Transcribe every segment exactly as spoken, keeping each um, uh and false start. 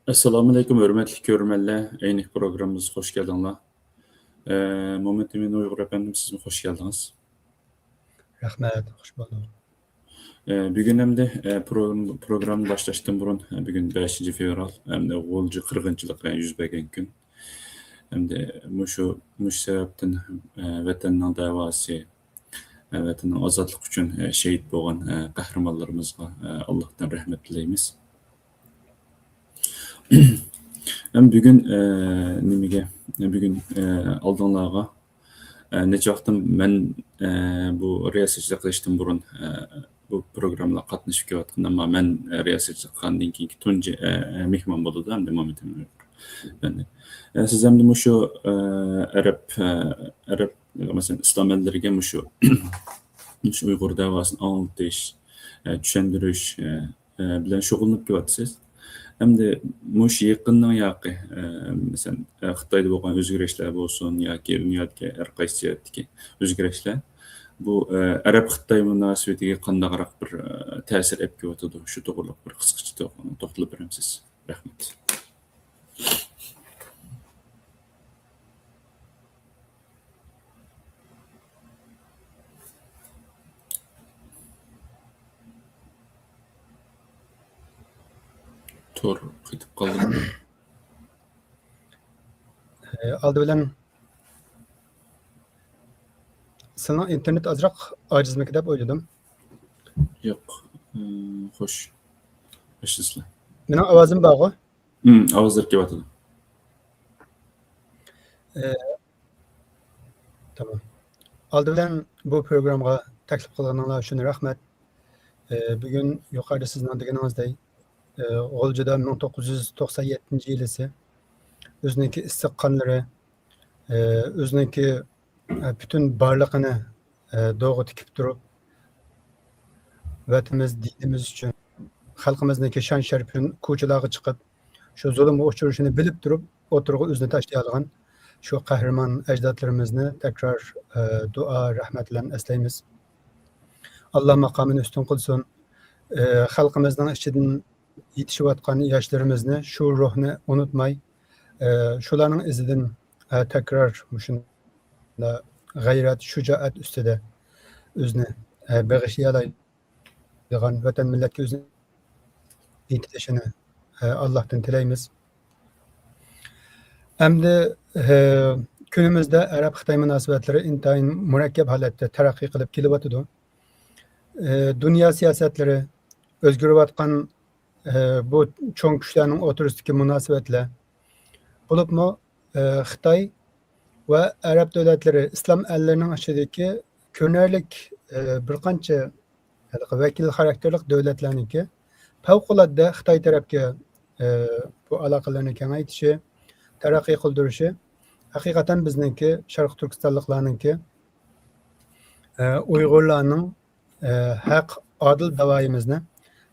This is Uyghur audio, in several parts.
ئەسسالامۇئەلەيكۇم، ھۆرمەتلىك كۆرۈرمەنلەر. ئەينەك پروگراممىمىزغا خوش كەلدىڭلار. ئە، مومەنت ئەمىن ئۇيغۇر ئەپەندىم، سىزمۇ خوش كەلدىڭىز. رەھمەت، خوش بولدۇڭ. ئە، بۈگۈن ئەمدى، ئە، پرو-، پروگرامما باشلاشتىن بۇرۇن، ئە، بۈگۈن بەشىنچى فېۋرال، ئەمدى غۇلجا قىرغىنچىلىقى يۈز بەرگەن كۈن. ئەمدى مۇشۇ، مۇشۇ سەۋەبتىن، ئە، ۋەتەننىڭ دەۋاسى، ۋەتەننىڭ ئازادلىقى ئۈچۈن، ئە، شېھىت بولغان، ئە، قەھرىمانلىرىمىزغا، ئە، ئاللاھتىن رەھمەت تىلەيمىز. ھەم بۈگۈن، ئە، نېمىگە، بۈگۈن، ئە، ئالدىڭلارغا، ئە، نەچچە ۋاقىتتىن مەن، ئە، بۇ رىياسەتچىلىك قىلىشتىن بۇرۇن، ئە، بۇ پروگراممىلارغا قاتنىشىپ كېلىۋاتقان، ئەمما مەن، ئە، رىياسەتچىلىك قىلغاندىن كېيىنكى تۇنجى، ئە، ئە، مېھمان بولىدۇ، ئەمدى مامۇت ئەمىن. ئە، سىز ئەمدى مۇشۇ، ئە، ئەرەب، ئە، ئەرەب، مەسىلەن، ئىسلام ئەللىرىگە مۇشۇ، مۇشۇ ئۇيغۇر دەۋاسىنى ئاڭلىتىش، ئە، چۈشەندۈرۈش، ئە، ئە، بىلەن شۇغۇللىنىپ كېلىۋاتىسىز. ئەمدى مۇشۇ يېقىننىڭ ياقى، ئە، مەسىلەن، ئە، خىتايدا بولغان ئۆزگىرىشلەر بولسۇن ياكى دۇنيادىكى ھەر قايسى جەھەتتىكى ئۆزگىرىشلەر، بۇ، ئە، ئەرەب-خىتاي مۇناسىۋىتىگە قانداقراق بىر، ئە، تەسىر ئەپ كېلىۋاتىدۇ؟ شۇ توغرىلىق بىر قىسقىچە تو-، توختىلىپ بېرەمسىز؟ رەھمەت. تور قېتىپ قالدىمۇ؟ ئالدى بىلەن سېنىڭ ئىنتېرنېت ئازراق ئاجىزمىكى دەپ ئويلىدىم. ياق. ئىم، خوش. باشلىسىلا. مېنىڭ ئاۋازىم بارغۇ؟ ئىم، ئاۋازلار كېلىۋاتىدۇ. ئە، تامام. ئالدى بىلەن بۇ پروگراممىغا تەكلىپ قىلغىنىڭلار ئۈچۈن رەھمەت. ئە، بۈگۈن يۇقىرىدا سىزنىڭ دېگىنىڭىزدەك، ئە، غۇلجىدا مىڭ توققۇز يۈز توقسان يەتتىنچى يىلىسى ئۆزىنىڭكى ئىسسىق قانلىرى، ئە، ئۆزىنىڭكى، ئە، پۈتۈن بارلىقىنى، ئە، دوغا تىكىپ تۇرۇپ، ۋەتىنىمىز، دىنىمىز ئۈچۈن، خەلقىمىزنىڭكى شان-شەرىپى ئۈچۈن كوچىلارغا چىقىپ، شۇ زۇلۇمغا ئۇچرىشىنى بىلىپ تۇرۇپ، ئوتتۇرىغا ئۆزىنى تاشلىيالىغان شۇ قەھرىمان ئەجدادلىرىمىزنى تەكرار، ئە، دۇئا، رەھمەت بىلەن ئەسلەيمىز. ئاللا ماقامىنى ئۈستۈن قىلسۇن. ئە، خەلقىمىزنىڭ ئىچىدىن يېتىشىۋاتقان ياشلىرىمىزنى شۇ روھنى ئۇنتۇماي، ئە، شۇلارنىڭ ئىزىدىن، ئە، تەكرار مۇشۇنداق غەيرەت، شۇجائەت ئۈستىدە ئۆزىنى، ئە، بېغىشلىيالايدىغان، ۋەتەن مىللەتكە ئۆزىنى ئېتىلىشىنى، ئە، ئاللاھتىن تىلەيمىز. ئەمدى، ئە، كۈنىمىزدە ئەرەب-خىتاي مۇناسىۋەتلىرى ئىنتايىن مۇرەككەپ ھالەتتە تەرەققىي قىلىپ كېلىۋاتىدۇ. ئە، دۇنيا سىياسەتلىرى، ئۆزگىرىۋاتقان، ئە، بۇ چوڭ كۈچلەرنىڭ ئوتتۇرىسىدىكى مۇناسىۋەتلەر، بولۇپمۇ، ئە، خىتاي ۋە ئەرەب دۆلەتلىرى، ئىسلام ئەللىرىنىڭ ئىچىدىكى كۆرۈنەرلىك، ئە، بىر قانچە ھېلىقى ۋەكىل خاراكتېرلىك دۆلەتلەرنىڭكى پەۋقۇلئاددە خىتاي تەرەپكە، ئە، بۇ ئالاقىلىرىنى كېڭەيتىشى، تەرەققىي قىلدۇرۇشى ھەقىقەتەن بىزنىڭكى شەرقىي تۈركىستانلىقلارنىڭكى، ئە، ئۇيغۇرلارنىڭ، ئە، ھەق، ئادىل داۋايىمىزنى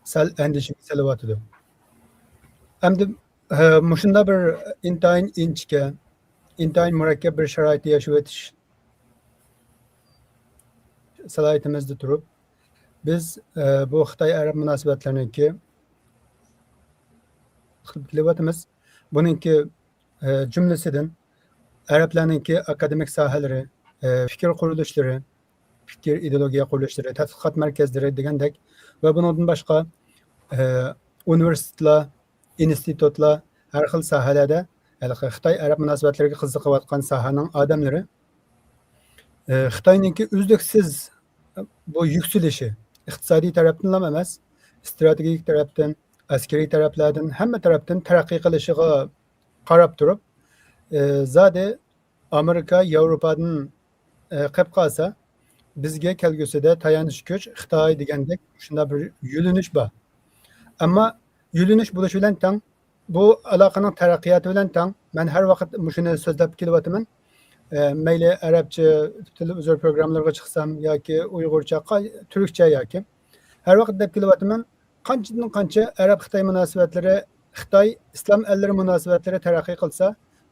سەل ئەندىشىگە سېلىۋاتىدۇ. ئەمدى، ئە، مۇشۇنداق بىر ئىنتايىن ئىنچىكە، ئىنتايىن مۇرەككەپ بىر شارائىتتا ياشىۋېتىش سالاھىيىتىمىزدە تۇرۇپ، بىز، ئە، بۇ خىتاي-ئەرەب مۇناسىۋەتلىرىنىڭكى قىلىپ كېلىۋاتىمىز. بۇنىڭكى، ئە، جۈملىسىدىن ئەرەبلەرنىڭكى ئاكادېمىك ساھەلىرى، ئە، پىكىر قۇرۇلۇشلىرى، پىكىر ئىدېئولوگىيە قۇرۇلۇشلىرى، تەتقىقات مەركەزلىرى دېگەندەك ۋە بۇنىڭدىن باشقا، ئە، ئۇنىۋېرسىتېتلار، ئىنستىتۇتلار، ھەر خىل ساھەلەردە ھېلىقى خىتاي-ئەرەب مۇناسىۋەتلىرىگە قىزىقىۋاتقان ساھەنىڭ ئادەملىرى، ئە، خىتاينىڭكى ئۈزلۈكسىز بۇ يۈكسىلىشى، ئىقتىسادىي تەرەپتىنلا ئەمەس، ئىستراتېگىك تەرەپتىن، ئەسكىرىي تەرەپلەردىن، ھەممە تەرەپتىن تەرەققىي قىلىشىغا قاراپ تۇرۇپ، ئە، زادى ئامېرىكا، ياۋروپادىن، ئە، قېلىپ قالسا، بىزگە كەلگۈسىدە تايانچ كۈچ خىتاي دېگەندەك شۇنداق بىر يۆنىلىش بار. ئەمما يۆنىلىش بولۇش بىلەن تەڭ، بۇ ئالاقىنىڭ تەرەققىياتى بىلەن تەڭ، مەن ھەر ۋاقىت مۇشۇنى سۆزلەپ كېلىۋاتىمەن. ئە، مەيلى ئەرەبچە تېلېۋىزور پروگراممىلىرىغا چىقسام ياكى ئۇيغۇرچە، قا-، تۈركچە ياكى، ھەر ۋاقىت دەپ كېلىۋاتىمەن، قانچىدىن قانچە ئەرەب-خىتاي مۇناسىۋەتلىرى، خىتاي-ئىسلام ئەللىرى مۇناسىۋەتلىرى تەرەققىي قىلسا،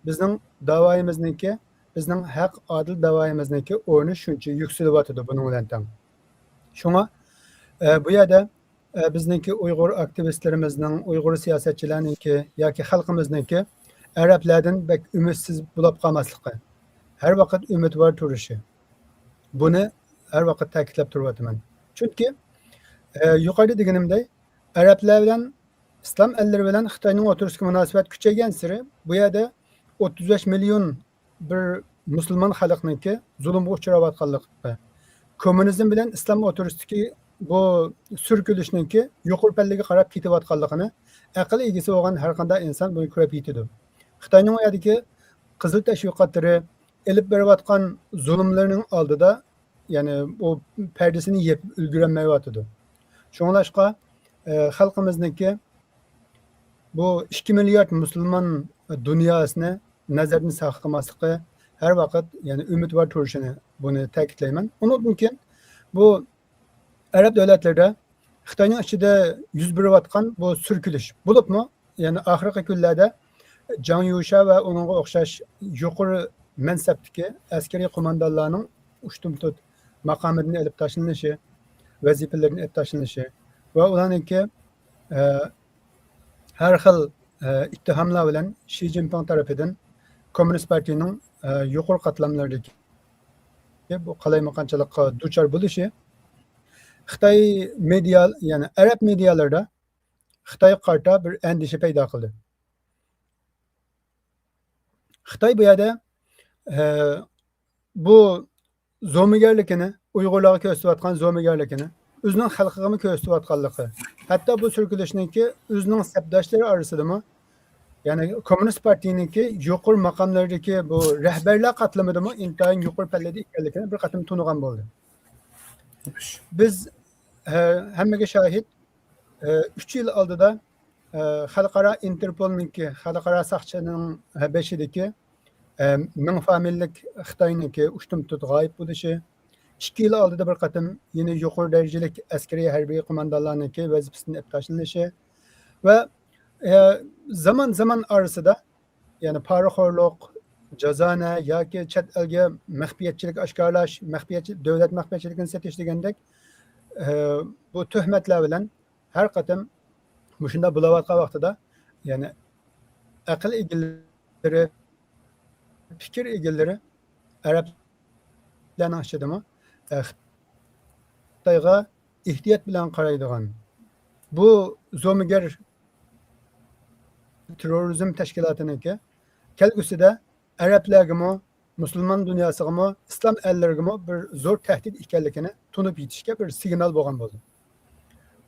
بىزنىڭ داۋايىمىزنىڭكى، بىزنىڭ ھەق، ئادىل داۋايىمىزنىڭكى ئورنى شۇنچە يۈكسىلىۋاتىدۇ بۇنىڭ بىلەن تەڭ. شۇڭا، ئە، بۇ يەردە ئە، بىزنىڭكى ئۇيغۇر ئاكتىۋىستلىرىمىزنىڭ، ئۇيغۇر سىياسەتچىلەرنىڭكى ياكى خەلقىمىزنىڭكى ئەرەبلەردىن بەك ئۈمىدسىز بولاپ قالماسلىقى، ھەر ۋاقىت ئۈمىدۋار تۇرۇشى. بۇنى ھەر ۋاقىت تەكىتلەپ تۇرۇۋاتىمەن. چۈنكى، ئە، يۇقىرىدا دېگىنىمدەك، ئەرەبلەر بىلەن ئىسلام ئەللىرى بىلەن خىتاينىڭ ئوتتۇرىسىدىكى مۇناسىۋەت كۈچەيگەنسېرى، بۇ يەردە ئوتتۇز بەش مىليون بىر مۇسۇلمان خەلقنىڭكى زۇلۇمغا ئۇچراۋاتقانلىقى، كوممۇنىزم بىلەن ئىسلام ئوتتۇرىسىدىكى بۇ سۈركىلىشنىڭكى يۇقىرى پەللىگە قاراپ كېتىۋاتقانلىقىنى ئەقىل ئىگىسى بولغان ھەر قانداق ئىنسان بۇنى كۆرۈپ يېتىدۇ. خىتاينىڭ ئۇ يەردىكى قىزىل تەشۋىقاتلىرى، ئېلىپ بېرىۋاتقان زۇلۇملىرىنىڭ ئالدىدا، يەنى ئۇ پەردىسىنى يېپىپ ئۈلگۈرەلمەيۋاتىدۇ. شۇڭلاشقا، ئە، خەلقىمىزنىڭكى بۇ ئىككى مىليارد مۇسۇلمان دۇنياسىنى نەزەردىن ساقىت قىلماسلىقى، ھەر ۋاقىت، يەنى ئۈمىدۋار تۇرۇشىنى، بۇنى تەكىتلەيمەن. ئۇنىڭدىن كېيىن بۇ ئەرەب دۆلەتلىرىدە خىتاينىڭ ئىچىدە يۈز بېرىۋاتقان بۇ سۈركىلىش، بولۇپمۇ، يەنى ئاخىرقى كۈنلەردە جاڭ يۇشا ۋە ئۇنىڭغا ئوخشاش يۇقىرى مەنسەپتىكى ئەسكىرىي قوماندانلارنىڭ ئۇشتۇمتۇت ماقامىدىن ئېلىپ تاشلىنىشى، ۋەزىپىلىرىدىن ئېلىپ تاشلىنىشى ۋە ئۇلارنىڭكى، ئە، ھەر خىل، ئە، ئىتتىھاملار بىلەن شى جىنپىڭ تەرىپىدىن كوممۇنىست پارتىيىنىڭ، ئە، يۇقىرى قاتلاملىرىدىكى بۇ قالايمىقانچىلىققا دۇچار بولۇشى خىتاي مېدىيا، يەنى ئەرەب مېدىيالىرىدا خىتايغا قارىتا بىر ئەندىشە پەيدا قىلدى. خىتاي بۇ يەردە، ئە، بۇ زومىگەرلىكىنى، ئۇيغۇرلارغا كۆرسىتىۋاتقان زومىگەرلىكىنى ئۆزىنىڭ خەلقىگىمۇ كۆرسىتىۋاتقانلىقى، ھەتتا بۇ سۈركىلىشنىڭكى ئۆزىنىڭ سەپداشلىرى ئارىسىدىمۇ، يەنى كوممۇنىست پارتىيىنىڭكى يۇقىرى ماقاملىرىدىكى بۇ رەھبەرلەر قاتلىمىدىمۇ ئىنتايىن يۇقىرى پەللىدە ئىكەنلىكىنى بىر قېتىم تونۇغان بولدى. بىز، ھە، ھەممىگە شاھىت، ئە، ئۈچ يىل ئالدىدا، ئە، خەلقئارا ئىنتېرپولنىڭكى، خەلقئارا ساقچىنىڭ، ئە، بېشىدىكى، ئە، مىڭ فامىلىلىك خىتاينىڭكى ئۇشتۇمتۇت غايىب بولۇشى، ئىككى يىل ئالدىدا بىر قېتىم يەنە يۇقىرى دەرىجىلىك ئەسكىرىي ھەربىي قوماندانلارنىڭكى ۋەزىپىسىدىن ئېلىپ تاشلىنىشى ۋە، ئە، زامان زامان ئارىسىدا، يەنى پارىخورلۇق، جازانە ياكى چەت ئەلگە مەخپىيەتچىلىك ئاشكارىلاش، مەخپىيەتچى-، دۆلەت مەخپىيەتچىلىكىنى سېتىش دېگەندەك، ئە، بۇ تۆھمەتلەر بىلەن ھەر قېتىم مۇشۇنداق بولاۋاتقان ۋاقتىدا، يەنى ئەقىل ئىگىلىرى، پىكىر ئىگىلىرى ئەرەبلەرنىڭ ئىچىدىمۇ، ئە، خىتايغا ئېھتىيات بىلەن قارايدىغان، بۇ زومىگەر تېررورىزم تەشكىلاتىنىڭكى كەلگۈسىدە ئەرەبلەرگىمۇ، مۇسۇلمان دۇنياسىغىمۇ، ئىسلام ئەللىرىگىمۇ بىر زور تەھدىت ئىكەنلىكىنى تونۇپ يېتىشكە بىر سىگنال بولغان بولدى.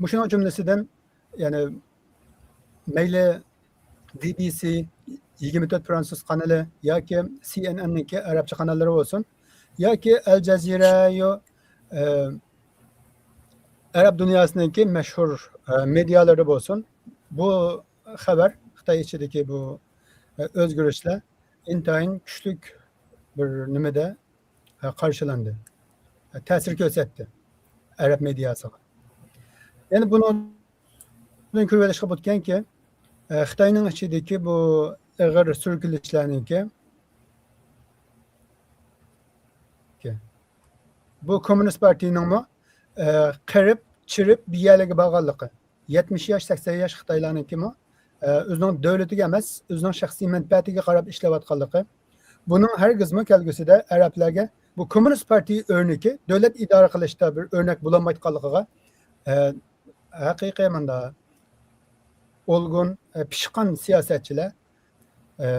مۇشۇنىڭ جۈملىسىدىن، يەنى مەيلى دى بى سى، يىگىرمە تۆت فرانسۇز قانىلى ياكى سى ئېن ئېن نىڭكى ئەرەبچە قاناللىرى بولسۇن، ياكى ئەل جەزىرە، يو-، ئە، ئەرەب دۇنياسىنىڭكى مەشھۇر، ئە، مېدىيالىرى بولسۇن، بۇ خەۋەر خىتاي ئىچىدىكى بۇ، ئە، ئۆزگىرىشلەر ئىنتايىن كۈچلۈك بىر نېمىدە، ئە، قارشىلاندى. ئە، تەسىر كۆرسەتتى ئەرەب مېدىياسىغا. يەنى بۇنىڭدىن كۆرۈۋېلىشقا بولىدىكەنكى، ئە، خىتاينىڭ ئىچىدىكى بۇ ئېغىر سۈركىلىشلەرنىڭكى، بۇ كوممۇنىست پارتىيىنىڭمۇ، ئە، قېرىپ، چىرىپ، بىر يەرلەرگە بارغانلىقى، يەتمىش ياش، سەكسەن ياش خىتايلارنىڭكىمۇ، ئە، ئۆزىنىڭ دۆلىتىگە ئەمەس، ئۆزىنىڭ شەخسىي مەنپەئەتىگە قاراپ ئىشلەۋاتقانلىقى، بۇنىڭ ھەرگىزمۇ كەلگۈسىدە ئەرەبلەرگە بۇ كوممۇنىست پارتىيە ئۆرنىكى، دۆلەت ئىدارە قىلىشتا بىر ئۆرنەك بولالمايدىغانلىقىغا، ئە، ھەقىقىي ماندا ئولگۇن، ئە، پىشقان سىياسەتچىلەر، ئە،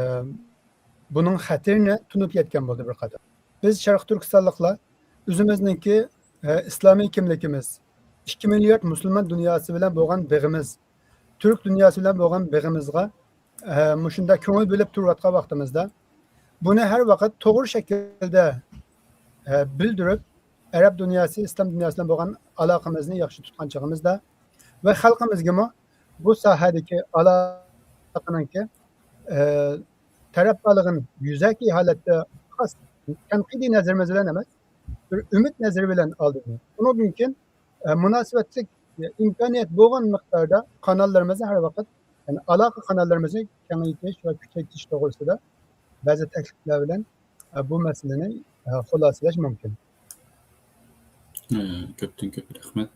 بۇنىڭ خەتىرىنى تونۇپ يەتكەن بولدى بىر قەدەر. بىز شەرقىي تۈركىستانلىقلار ئۆزىمىزنىڭكى، ئە، ئىسلامىي كىملىكىمىز، ئىككى مىليارد مۇسۇلمان دۇنياسى بىلەن بولغان بېغىمىز، تۈرك دۇنياسى بىلەن بولغان بېغىمىزغا، ئە، مۇشۇنداق كۆڭۈل بۆلۈپ تۇرۇۋاتقان ۋاقتىمىزدا، بۇنى ھەر ۋاقىت توغرا شەكىلدە، ئە، بىلدۈرۈپ، ئەرەب دۇنياسى، ئىسلام دۇنياسى بىلەن بولغان ئالاقىمىزنى ياخشى تۇتقان چېغىمىزدا ۋە خەلقىمىزگىمۇ بۇ ساھەدىكى ئالاقىنىڭكى، ئە، تەرەپدارلىقىنى يۈزەكى ھالەتتە خاس تەنقىدىي نەزىرىمىز بىلەن ئەمەس، بىر ئۈمىد نەزىرى بىلەن ئالدىمىز. ئۇنىڭدىن كېيىن، ئە، مۇناسىۋەتلىك ئىمكانىيەت بولغان مىقداردا قاناللىرىمىزنى ھەر ۋاقىت، يەنى ئالاقە قاناللىرىمىزنى كېڭەيتىش ۋە كۈچەيتىش توغرىسىدا بەزى تەكلىپلەر بىلەن، ئە، بۇ مەسىلىنى، ئە، خۇلاسىلەش مۇمكىن. ئە، كۆپتىن كۆپ رەھمەت.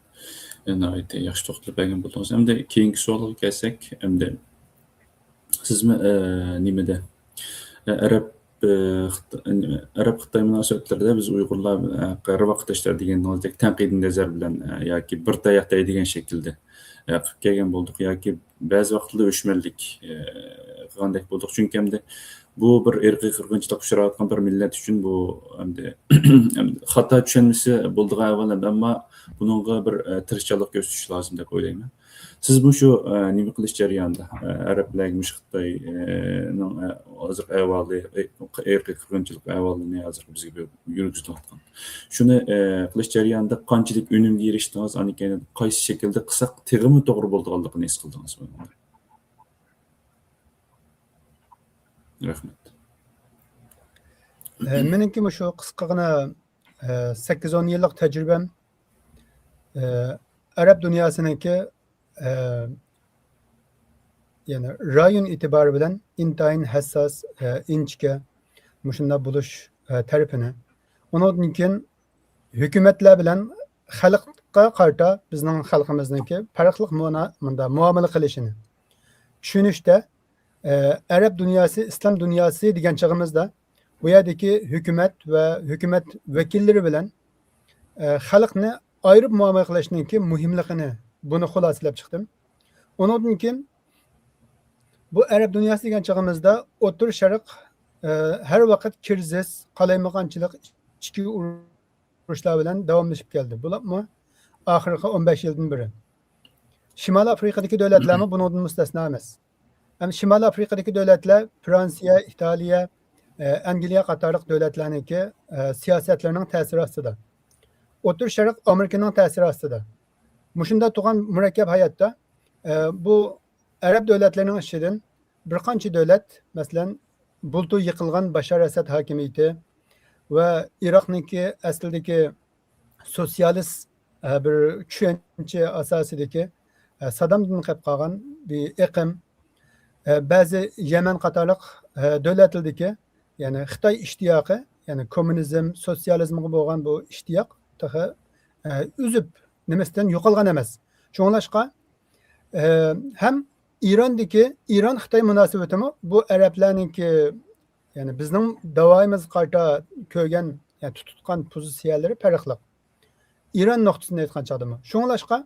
ناھايىتى ياخشى توختىلىپ بەرگەن بولدىڭىز. ئەمدى كېيىنكى سوئالغا كەلسەك، ئەمدى سىزمۇ، ئە، نېمىدە، ئە، ئەرەب، ئە، خىت-، ئەرەب خىتاي مۇناسىۋەتلىرىدە بىز ئۇيغۇرلار، ئە، قېرىۋاقتاشلار دېگىنىڭىزدەك تەنقىدىي نەزەر بىلەن، ئە، ياكى بىر تەيەق دەيدىغان شەكىلدە، ئە، قىلىپ كەلگەن بولدۇق ياكى بەزى ۋاقىتلاردا ئۆچمەنلىك، ئە، قىلغاندەك بولدۇق. چۈنكى ئەمدى بۇ بىر ئىرقىي قىرغىنچىلىققا ئۇچراۋاتقان بىر مىللەت ئۈچۈن بۇ ئەمدى، ئەمدى خاتا چۈشەنمىسى بولىدىغان ئەھۋال ئەمدى، ئەمما بۇنىڭغا بىر، ئە، تىرىشچانلىق كۆرسىتىش لازىم دەپ ئويلايمەن. سىز مۇشۇ، ئە، نېمە قىلىش جەريانىدا، ئە، ئەرەبلەرگە مۇشۇ خىتاينىڭ، ئە، ھازىرقى ئەھۋالى، ئىرقىي قىرغىنچىلىق ئەھۋالىنى ھازىر بىزگە بىر يۈرگۈزۈۋاتقان. شۇنى، ئە، قىلىش جەريانىدا قانچىلىك ئۈنۈمگە ئېرىشتىڭىز، ئاندىن كېيىن قايسى شەكىلدە قىلساق تېخىمۇ توغرا بولىدىغانلىقىنى ھېس قىلدىڭىز بۇنىڭدا؟ رەھمەت. ئە، مېنىڭكى مۇشۇ قىسقىغىنا، ئە، سەككىز ئون يىللىق تەجرىبەم، ئە، ئەرەب دۇنياسىنىڭكى، ئە، يەنى رايون ئېتىبارى بىلەن ئىنتايىن ھەسساس، ئە، ئىنچىكە مۇشۇنداق بولۇش، ئە، تەرىپىنى، ئۇنىڭدىن كېيىن ھۆكۈمەتلەر بىلەن خەلققە قارىتا بىزنىڭ خەلقىمىزنىڭكى پەرقلىق مۇنا-، مۇنداق مۇئامىلە قىلىشىنى چۈشىنىشتە، ئە، ئەرەب دۇنياسى، ئىسلام دۇنياسى دېگەن چېغىمىزدا، بۇ يەردىكى ھۆكۈمەت ۋە ھۆكۈمەت ۋەكىللىرى بىلەن، ئە، خەلقنى ئايرىپ مۇئامىلە قىلىشنىڭكى مۇھىملىقىنى، بۇنى خۇلاسىلەپ چىقتىم. ئۇنىڭدىن كېيىن بۇ ئەرەب دۇنياسى دېگەن چېغىمىزدا ئوتتۇرا شەرق، ئە، ھەر ۋاقىت كىرىزىس، قالايمىقانچىلىق، ئىچكى ئۇرۇشلار بىلەن داۋاملىشىپ كەلدى. بولۇپمۇ ئاخىرقى ئون بەش يىلدىن بېرى. شىمالىي ئافرىقىدىكى دۆلەتلەرمۇ بۇنىڭدىن مۇستەسنا ئەمەس. ھەم شىمالىي ئافرىقىدىكى دۆلەتلەر فرانسىيە، ئىتالىيە، ئە، ئەنگلىيە قاتارلىق دۆلەتلەرنىڭكى، ئە، سىياسەتلىرىنىڭ تەسىرى ئاستىدا. ئوتتۇرا شەرق ئامېرىكىنىڭ تەسىرى ئاستىدا. مۇشۇنداق تۇرغان مۇرەككەپ ھاياتتا، ئە، بۇ ئەرەب دۆلەتلىرىنىڭ ئىچىدىن بىر قانچە دۆلەت، مەسىلەن، بۇلتۇر يىقىلغان باشار ئەسەد ھاكىمىيىتى ۋە ئىراقنىڭكى ئەسلىدىكى سوتسىيالىست، ئە، بىر چۈشەنچە ئاساسىدىكى، ئە، سادامدىن قېلىپ قالغان بىر ئېقىم، ئە، بەزى يەمەن قاتارلىق، ئە، دۆلەتلەردىكى، يەنى خىتاي ئىشتىياقى، يەنى كوممۇنىزم، سوتسىيالىزمغا بولغان بۇ ئىشتىياق تېخى، ئە، ئۈزۈپ نېمىسىدىن يوقالغان ئەمەس. شۇڭلاشقا، ئە، ھەم ئىراندىكى، ئىران-خىتاي مۇناسىۋىتىمۇ بۇ ئەرەبلەرنىڭكى، يەنى بىزنىڭ داۋايىمىزغا قارىتا كۆرگەن، يەنى تۇتقان پوزىتسىيەلىرى پەرقلىق. ئىران نۇقتىسىدىن ئېيتقان چاغدىمۇ. شۇڭلاشقا،